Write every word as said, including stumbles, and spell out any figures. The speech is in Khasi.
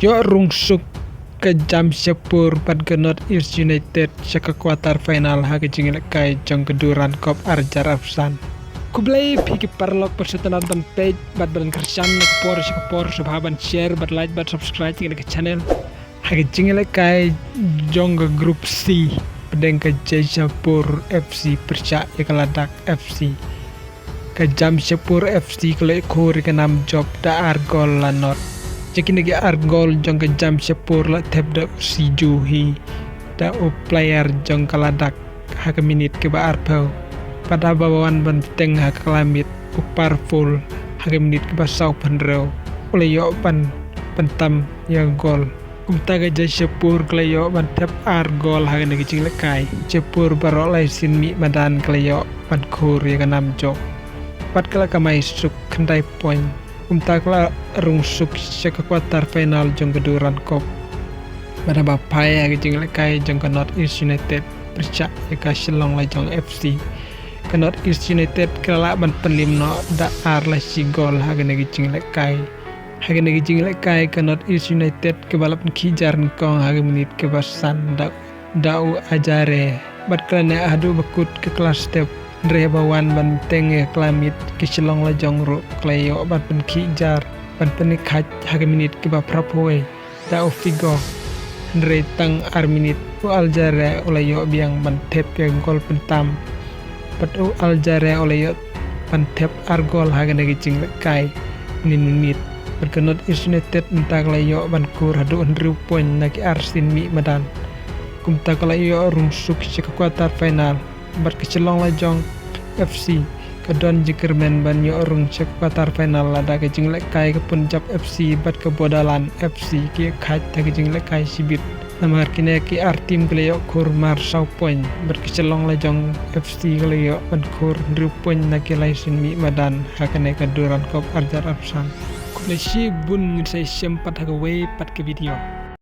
Ïoh rung suk ka Jamshedpur bad ka North East United sha ka quarter final ha ka jingïalehkai jong ka Durand Cup ar hajar arphew san. Khublei phi ki paralok, bad sngewtynnad ban peit bad ban kyrshan na ka por sha ka por, sngewbha ban share bad like bad subscribe ïa ka channel. Ha ka jingïalehkai jong ka Group C, pdeng ka Jamshedpur F C pyrshah ïa ka Ladakh F C, ka Jamshedpur F C ka la ïoh khur ïa ka nam jop da ar gol la nod. Jong kine ki ar gol jong ka Jamshedpur la thep da u Siju Hee, da u player jong ka Ladakh ha ka minit kaba arphew. Bad haba wan ban bteng ha ka kylla miet, u Parpol ha ka minit kaba sawphew hynriew u la ïoh ban pyntam ïa ka gol. Kumta ka Jamshedpur ka la ïoh ban thep ar gol ha kane ka jingïalehkai. Jamshedpur baroh lai sien mih madan ka la ïoh ban khur ïa ka nam jop, bad ka la kamai suk khyndai point. Kumta ka la rung suk sha ka quarter final jong ka Durand Cup. Bad haba phai ha ka jingïalehkai jong ka North East United pyrshah ïa ka Shillong Lajong F C, ka North East United ka la lah ban pynlem noh da ar la shi gol ha kane ka jingïalehkai. Ha kane ka jingïalehkai ka North East United kaba la pynkhih jar nyngkong ha ka minit kaba san da, da u Ajare. Bad ka la neh haduh ba kut ka kylla step. Hynrei haba wan ban bteng ïa ka kylla miet, ka Shillong Lajong ruh ka la ïoh ban pynkhih jar, ban pynkhih ha ka minit kaba phraphew wei da u Figo. Hynrei tang ar minit u Ajare u la ïoh biang ban thep ïa ka gol pyntam. Bad u Ajare u la ïoh ban thep ar gol ha kane ka jingïalehkai mynnin mynmiet. Bad ka North East United mynta ka la ïoh ban khur haduh hynriew point na ki ar sien mih madan. Kumta ka la ïoh rung suk sha ka quarter final. Bad ka Shillong Lajong F C ka don jingkyrmen ban ïoh rung sha ka quarter final lada ka jingïalehkai ka Punjab F C bad ka Bodoland F C ki ïakhaid ha ka jingïalehkai shibit. Namar kine ki ar team ki la ïoh khur mar saw point, bad ka Shillong Lajong F C ka la ïoh ban khur hynriew point na ki lai sien mih madan ha kane ka Durand Cup ar hajar arphew san. Khublei shibun, ngin sa ïashem pat ha kawei pat ka video.